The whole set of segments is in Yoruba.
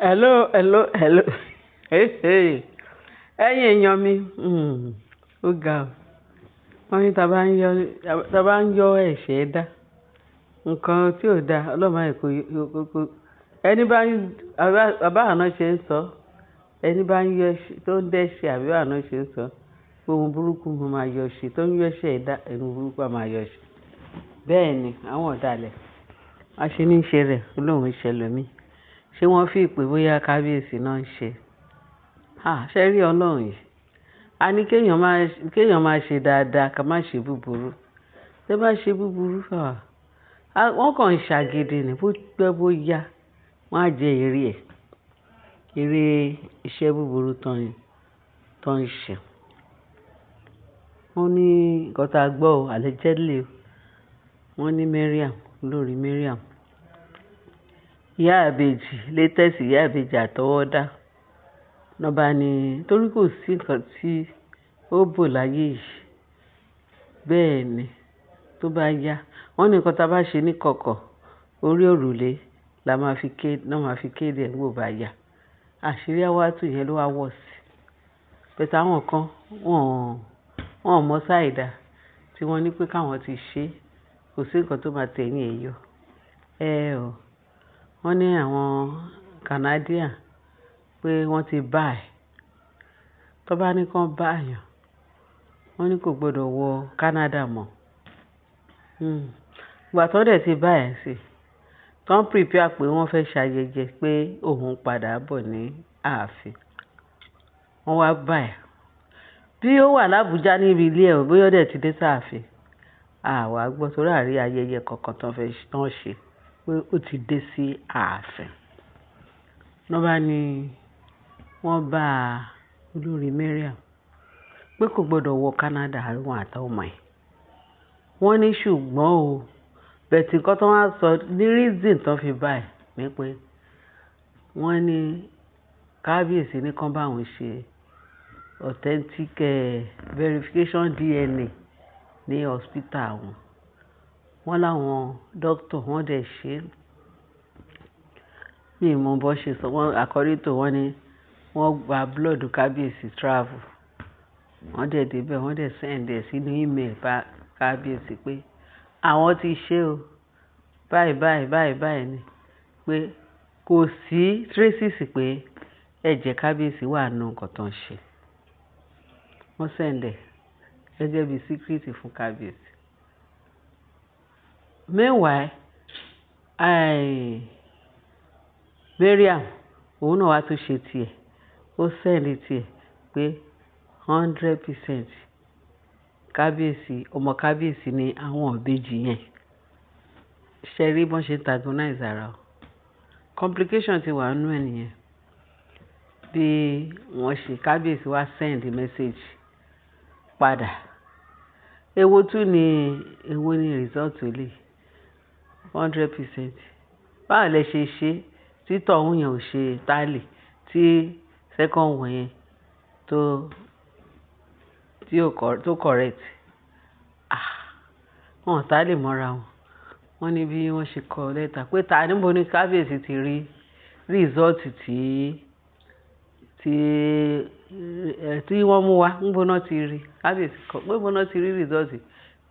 Hello, hello, hello. Hey, hey. Ẹ̀yin èèyàn mi, ó ga o. Wọ́n ní ta bá ń yọ, ta bá ń yọ ẹ̀ṣẹ̀ dá. Nǹkan tí ò da, Ọlọ́run máa kó, kó, kó. Ẹni bá ń, bàbá àná ṣe ń sọ, ẹni bá ń yọ ẹ̀ṣẹ̀, tó ń dẹ́ṣẹ̀ àbí bá àná ṣe ń sọ, ohun burúkú ló máa yọ ṣe, tó ń yọ ẹ̀ṣẹ̀ dá, ohun burúkú a máa yọ ṣe. Bẹ́ẹ̀ ni àwọn ọ̀dàlẹ̀. A ṣe ní ṣe rẹ̀, Ọlọ́run ṣẹ lómi. Ṣé wọ́n fi ìpè bóyá kábíyèsí náà ń ṣe? Ah, ṣé rí Ọlọ́run yìí? A ní kí èèyàn máa ṣe dáadáa, ká má ṣe búburú. Tí ẹ bá ṣe búburú, ah, wọ́n kàn ń ṣàgídí ni, bó pẹ́ bó yá, wọ́n á jẹ èrè ẹ̀. Èrè iṣẹ́ búburú tó ń ṣe. Wọ́n ní nǹkan tá a gbọ́ o, allegedly o. Wọ́n ní Mariam, olórí Mariam. Ìyá ìbejì, latest ìyá ìbejì àtọwọ́dá. Lọ́ bá ní torí kò sí nǹkan tí ó bò láyé yìí. Bẹ́ẹ̀ ni, tó bá yá. Wọ́n ní nǹkan tí a bá ṣe ní kọ̀kọ̀, orí òrùlé la máa fi ké, náà máa fi kéde ẹ̀ nígbò bá yá. Àṣírí àwàtú yẹn ló wá wọ̀ sí. But àwọn kan, wọ́n ò mọ̀ sáìdá tí wọ́n ní pé káwọn ti ṣe. Kò sí nǹkan tó máa tẹ̀yìn ẹ̀ yọ. Ẹ o. Wọ́n ní àwọn Canadian pé wọ́n ti buy. Tó bá ní kí wọ́n buy èèyàn, wọ́n ní kò gbọdọ̀ wọ Canada mọ́. Ìgbà tó dẹ̀ ti buy ẹ̀ sí, tó ń prepare pé wọ́n fẹ́ ṣe ayẹyẹ pé òun padà bọ̀ ní ààfin. Wọ́n wá buy. Bí ó wà l'Abuja níbi ilé ẹ̀, bóyá ó dẹ̀ ti dé sáàfin. A wà gbọ́ torí àrí ayẹyẹ kankan tó fẹ́ ṣe, tó ń ṣe pé ó ti dé sí ààfin. Lọ́ bá ní wọ́n bá olórí Mariam pé kò gbọdọ̀ wọ Canada òun àti ọmọ ẹ̀. Wọ́n ní ṣùgbọ́n o, but nǹkan tó wá sọ ní reason tó fi buy ẹ̀ ní pé wọ́n ní kábíyèsí ní kí wọ́n bá òun ṣe authentic verification DNA ní hospital wọn. Wọ́n láwọn doctor wọ́n dẹ̀ ṣe. Mi ò mọ̀ bó ṣe sọ, wọ́n according to wọ́n ní wọ́n gba blood kábíyèsí travel. Wọ́n dẹ̀ dé bẹ́ẹ̀, wọ́n dẹ̀ send ẹ̀ sínú email bá kábíyèsí pé àwọn ti ṣe o. Báyìí, báyìí, báyìí, báyìí ni. Pé kò sí traces pé ẹ̀jẹ̀ kábíyèsí wà nínú nǹkan tó ń ṣe. Wọ́n send ẹ̀ gẹ́gẹ́ bí secret fún kábíyèsí. Meanwhile, Mariam, òun náà wá tún ṣe tiẹ̀. Ó send tiẹ̀ pé 100% kábíyèsí, ọmọ kábíyèsí ni àwọn ìbejì yẹn. Ṣé rí bí wọ́n ṣe antagonize ara wọn? Complication ti wà nínú ẹ̀ nìyẹn. Bí wọ́n ṣe kábíyèsí wá send message padà. Èwo tún ni, èwo ni result eléyìí? 100%. Báwo lẹ ṣe ṣe tí tọ̀ún yẹn ò ṣe tally, tí second one yẹn tó, tí ó tó correct? Ah! Wọ́n ò tally mọ́ra wọn. Wọ́n ní bí wọ́n ṣe kọ lẹ́tà pé ta níbo ni kábíyèsí ti rí result tí wọ́n mú wá. Níbo náà ti rí? Kábíyèsí kọ pé níbo náà ti rí result.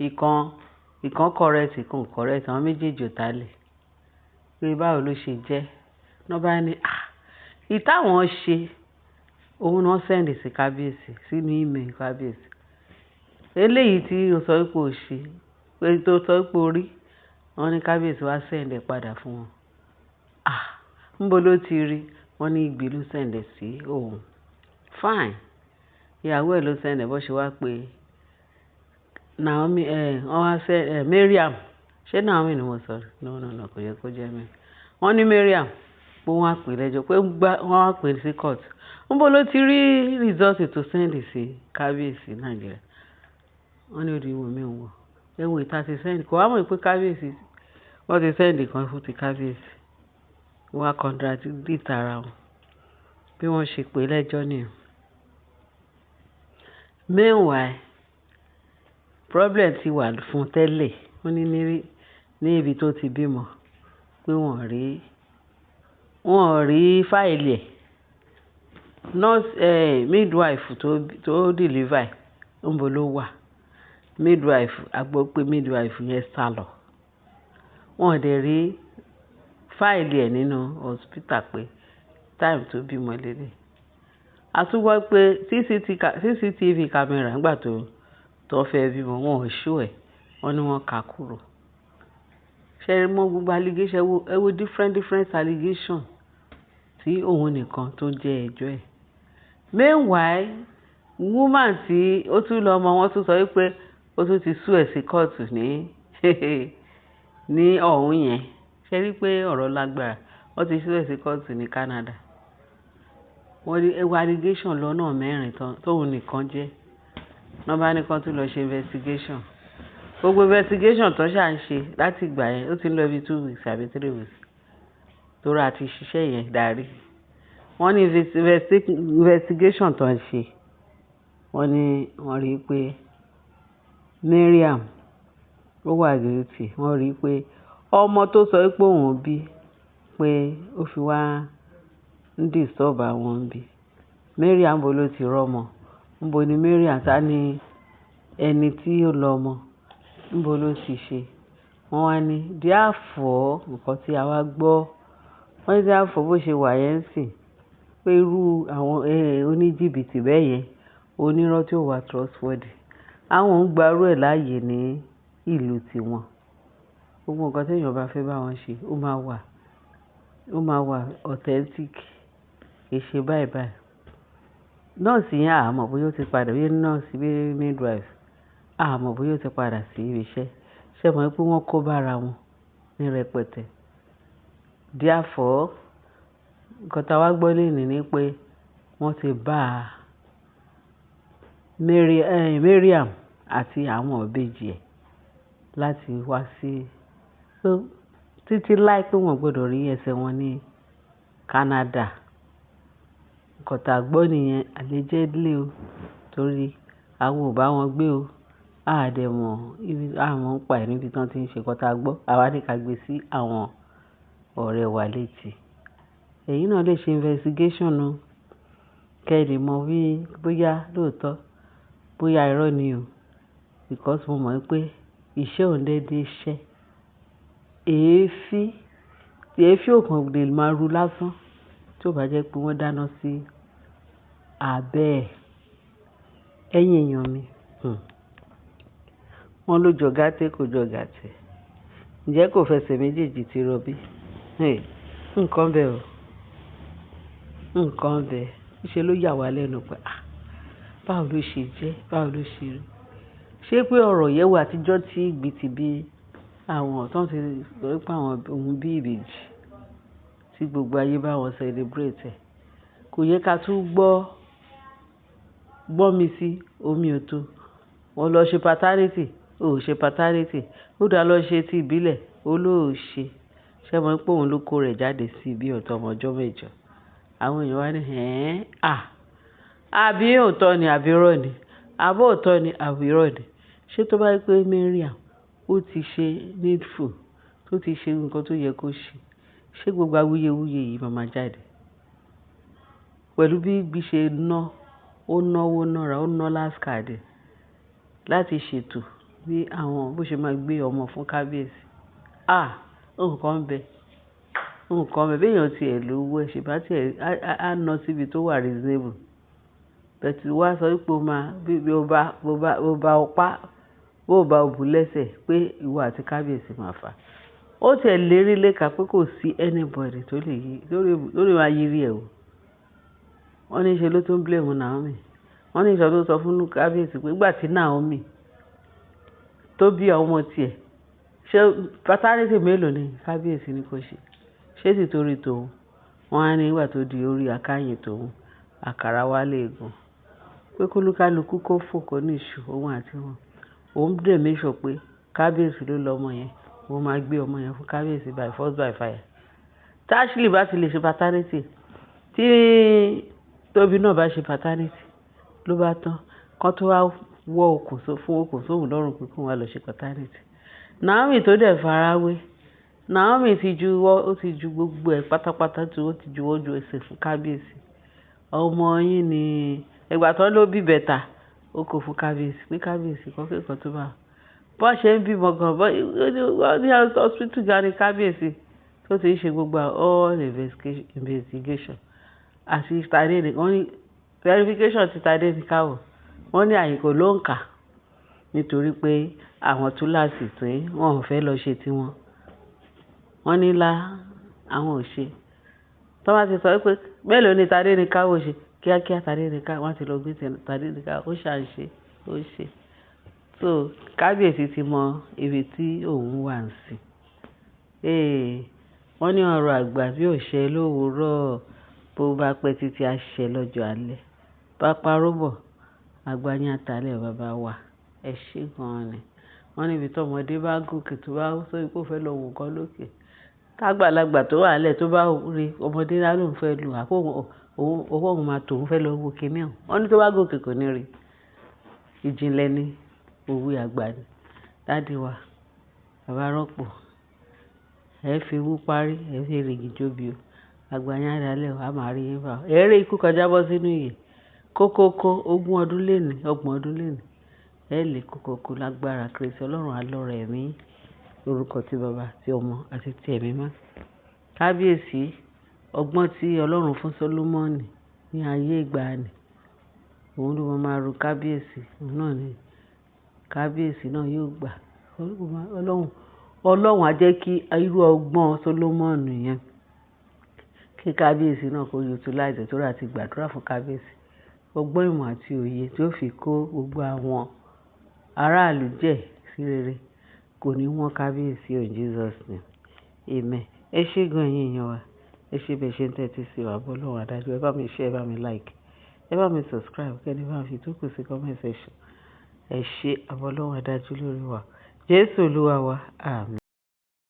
Ìkan, ìkan correct, ìkan ò correct, àwọn méjèèjì ò tally. Pé báwo ló ṣe jẹ́? Lọ́ bá ní, ah! Ìta wọn ṣe, òun náà send sí kábíyèsí, sínú email kábíyèsí. Eléyìí tí o sọ pé o ṣe, pé tó sọ pé o rí, wọ́n ní kábíyèsí wá send ẹ̀ padà fún wọn. Ah! Níbo ló ti rí? Wọ́n ní ìgbé ló send ẹ̀ sí òun. Fine. Ìyàwó ẹ̀ ló send ẹ̀ bó ṣe wá pé Naomi, wọ́n wá send, Mariam. Ṣé Naomi ni mo sọ? No, no, no, kò yẹ kó jẹ́ Mary. Wọ́n ní Mariam pé wọ́n á pè lẹ́jọ́, pé gbá, wọ́n á pè sí court. Níbo ló ti rí result tó send sí kábíyèsí Nàìjíríà? Wọ́n ní ó di wò mí wò. Ẹ wo ìta ti send. Kò wá mọ̀ pé kábíyèsí, wọ́n ti send kan fún ti kábíyèsí. Wọ́n á contradict ara wọn. Bí wọ́n ṣe pè lẹ́jọ́ nìyẹn. Meanwhile, problem ti wà fún tẹ́lẹ̀. Wọ́n ní ní ibi tó ti bímọ pé wọ́n rí Wọn ò rí file ẹ̀. Nurse, midwife tó deliver ẹ̀, níbo ló wà? Midwife, a gbọ́ pé midwife yẹn sálọ. Wọn ò dẹ̀ rí file ẹ̀ nínú hospital pé time tó bímọ lélẹ̀. A tún gbọ́ pé CCTV camera nígbà tó fẹ́ bímọ, wọ́n ò show ẹ̀. Wọ́n ní wọ́n ká kúrò. Ṣé ẹ mọ̀ gbogbo allegation? Ẹ wo different different allegation tí òun nìkan tó ń jẹ́ ẹjọ́ ẹ̀. Meanwhile, woman tí ó tún lọ ọmọ, wọn tún sọ wípé ó tún ti sue ẹ̀ sí kóòtù ní ọ̀hún yẹn. Ṣé rí pé ọ̀rọ̀ lágbára? Wọ́n ti sue ẹ̀ sí kóòtù ní Canada. Wọ́n ní ẹ wo allegation lọ́nà mẹ́rin tóun nìkan jẹ́. Wọ́n bá ní kí wọ́n tún lọ ṣe investigation. Gbogbo investigation tó ṣà ń ṣe láti ìgbà yẹn, ó ti ń lọ bí 2 weeks àbí 3 weeks. Torí a ti ṣiṣẹ́ yẹn darí. Wọ́n ní investigation tó ń ṣe, wọ́n ní wọ́n rí pé Mariam ó wà guilty. Wọ́n rí pé ọmọ tó sọ pé òun bí, pé ó fi wá ń disturb àwọn ń bí. Mariam bo ló ti rọ́mọ? Níbo ni Mariam ta ní ẹni tí ó lọ ọmọ? Níbo ló ti ṣe? Wọ́n wá ní therefore, nǹkan tí a wá gbọ́. Wọ́n ní therefore, bó ṣe wà yẹn sì, pé irú àwọn oníjìbìtì bẹ́ẹ̀ yẹn, onírọ́ tí ó wà trustworthy, àwọn ń gba irú ẹ̀ láàyè ní ìlú tiwọn. Gbogbo nǹkan tí èèyàn bá fẹ́ bá wọn ṣe, ó máa wà authentic. Kì í ṣe báyìí báyìí. Nọ́ọ̀sì yẹn, a mọ̀ bóyá ó ti padà, bí nọ́ọ̀sì bí midwife, a mọ̀ bóyá ó ti padà sí ibi iṣẹ́. Ṣé ẹ mọ̀ pé wọ́n kó bá ara wọn ní rẹpẹtẹ? Therefore, nǹkan tí a wá gbọ́ lónìí ni pé wọ́n ti bá Mariam àti àwọn ìbejì ẹ̀ láti wá sí títí láì pé wọ́n gbọdọ̀ rí ẹsẹ̀ wọn ní Canada. Nǹkan tí a gbọ́ nìyẹn allegedly o, torí àwọn ò bá wọn gbé o. A dẹ̀ mọ̀, a mọ̀ ń pa ẹ̀ níbi tí wọ́n ti ń ṣe nǹkan tí a gbọ́. Àwa ní ká gbé sí àwọn ọ̀rẹ́ wa létí. Ẹ̀yin náà lè ṣe investigation o. Kẹ́ ẹ lè mọ̀ bí bóyá lóòótọ́, bóyá irọ́ ni o. Because mo mọ̀ pé iṣẹ́ ò ń dédé ṣẹ́. Èéfín, èéfín ò kan lè máa ru lásán tí ó bá jẹ́ pé wọ́n dáná sí abẹ́ ẹ̀. Ẹ̀yin èèyàn mi, Wọ́n ló jọ gàtè kò jọ gàtè. Ǹjẹ́ kò fẹsẹ̀ méjèèjì ti rọbí? Nǹkan bẹ o. Nǹkan bẹ. Ṣé ló yà wá lẹ́nu pé, "À, báwo ló ṣe jẹ́? Báwo ló ṣe rí?" Ṣé pé ọ̀rọ̀ yẹn wà àtijọ́ tí ìgbín ti bí àwọn tó ń ti sọ pé àwọn òun bí ìbejì tí gbogbo ayé bá wọn celebrate ẹ̀. Kò yẹ ká tún gbọ́, gbọ́ mi sí omi ò tó. Wọ́n lọ ṣe paternity, ò ṣe paternity. Ó dá lọ ṣe ti ìbílẹ̀, ó ló ò ṣe. Ṣé ẹ mọ̀ pé òun ló kó rẹ̀ jáde sí ibi ọ̀tọ̀ ọmọ ọjọ́ mẹ́jọ? Àwọn èèyàn wá ní, "Ẹ́n, à, àbí òótọ́ ni àbí irọ́ ni? Àbí òótọ́ ni àbí irọ́ ni?" Ṣé tó bá jẹ́ pé Mariam ó ti ṣe needful, tó ti ṣe nǹkan tó yẹ kó ṣe, ṣé gbogbo awuyewuye yìí máa ma jáde? Pẹ̀lú bí ìgbín ṣe ná, ó náwó nára, ó ná last card láti ṣètò bí àwọn bó ṣe máa gbé ọmọ fún kábíyèsí. À, nǹkan ń bẹ. Nǹkan ń bẹ. Bí èèyàn tí ẹ̀ lówó ẹ ṣe bá tí ẹ á ná síbi tó wà reasonable. But wá sọ wípé o máa bí o bá, bó bá, bó bá ọ pa, bó bá o bù lẹ́sẹ̀ pé ìwọ àti kábíyèsí máa fà. Ó ti ẹ̀ lérí léka pé kò sí anybody tó lè yí, tó lè máa yiri ẹ̀ o. Wọ́n ní ṣe ló tún blame Naomi. Wọ́n ní ìṣọ́ tó sọ fún kábíyèsí pé nígbà tí Naomi tó bí ọmọ tiẹ̀, ṣé paternity mélòó ni kábíyèsí ní kó ṣe? Ṣé sì torí tòun? Wọ́n á ní nígbà tó di orí àkáyìn tòun, àkàrà wá léègùn. Pé kólúkálukú kó fò kó ní ìṣù òun àti wọn. Òun dẹ̀ make sure pé kábíyèsí ló lọ ọmọ yẹn. Òun máa gbé ọmọ yẹn fún kábíyèsí by force by fire. Tí Ashley bá ti lè ṣe paternity, tí Tóbi náà bá ṣe paternity, ló bá tán. Kán tó wá wọ okùn fún okùn sóhun lọ́rùn pé kó wá lọ ṣe paternity. Naomi tó dẹ̀ farawé. Naomi ti juwọ́, ó ti ju gbogbo ẹ̀ pátápátá tí ó ti juwọ́ ju ẹsẹ̀ fún kábíyèsí. Ọmọ yín ni ìgbà tó ló bí bẹ̀tà, ó kó fún kábíyèsí pé kábíyèsí kọ́ pé nǹkan tó bá bó ṣe ń bímọ gan, bó ní hospital gan ni kábíyèsí tó ti ń ṣe gbogbo all investigation àti Tade ní wọ́n ní verification ti Tade ní káwọ̀. Wọ́n ní àyíkò ló ń kà nítorí pé àwọn túláàsì tí wọ́n ò fẹ́ lọ ṣe tiwọn. Wọ́n ní lá àwọn ò ṣe. Tí wọ́n bá ti sọ wípé mélòó ni Tade ní káwọ̀ ṣe, kíákíá Tade ní ká wọ́n ti lọ gbé Tade ní ká ó ṣà ń ṣe, ó ṣe. So kábíyèsí ti mọ ibi tí òun wà ńsìn. Ee, wọ́n ní ọ̀rọ̀ àgbà bí ò ṣe lówurọ̀, bó bá pẹ́ títí a ṣẹ lọ́jọ́ alẹ́. Bá parọ́ bọ̀, àgbà yín á talẹ̀ bàbá wa. Ẹ ṣé gan ni. Wọ́n ní ibi tí ọmọdé bá gòkè tó bá sọ wípé ó fẹ́ lọ wo nǹkan lókè. Kágbàlagbà tó wà lẹ̀ tó bá rí ọmọdé á lóun fẹ́ lu àpò òun, owó òun máa tó òun fẹ́ lọ wo kíní ọ̀hún. Wọ́n ní tó bá gòkè kò ní rí. Ìjìnlẹ̀ ni, òwe àgbà ni. Daddy wa, bàbá rọ́pò. Ẹ fi owó parí, ẹ fi èrìgì jóbi o. Àgbà yín á dalẹ̀ o, a máa rí yín bá o. Ẹ rí ikú kọjá bọ́ sínú ìyè. Kókókó ogún ọdún léni, ọgbọ̀n ọdún léni. Ẹ lè kókókó lágbára Kristi Ọlọ́run á lọ́rọ̀ ẹ̀mí. Lórúkọ tí baba, tí ọmọ àti tí ẹ̀mí mọ́. Kábíyèsí, ọgbọ́n tí Ọlọ́run fún Sólómọ́nì ní ayé ìgbàanì, òun ló máa ro kábíyèsí, òun náà ni kábíyèsí náà yóò gbà. Ọlọ́run, Ọlọ́run á jẹ́ kí irú ọgbọ́n Sólómọ́nì yẹn kí kábíyèsí náà kó utilize torí a ti gbàdúrà fún kábíyèsí. Ọgbọ́n ìmọ̀ àti òye tí ó fi kó gbogbo àwọn aráàlú jẹ sí rere kò ní wọ́n kábíyèsí in Jesus name. Amen. Ẹ ṣé gan ẹ̀yin èèyàn wa. Ẹ ṣé bẹ́ẹ̀ ṣe ń tẹ́tí sí wa. Àbọ̀ Ọlọ́run adájú. Ẹ bá mi share, ẹ bá mi like, ẹ bá mi subscribe, kí ẹni bá mi fi tókù sí comment section. Ẹ ṣé, àbọ̀ Ọlọ́run adájú lórí wa. Jésù Olúwa wa. Àmín.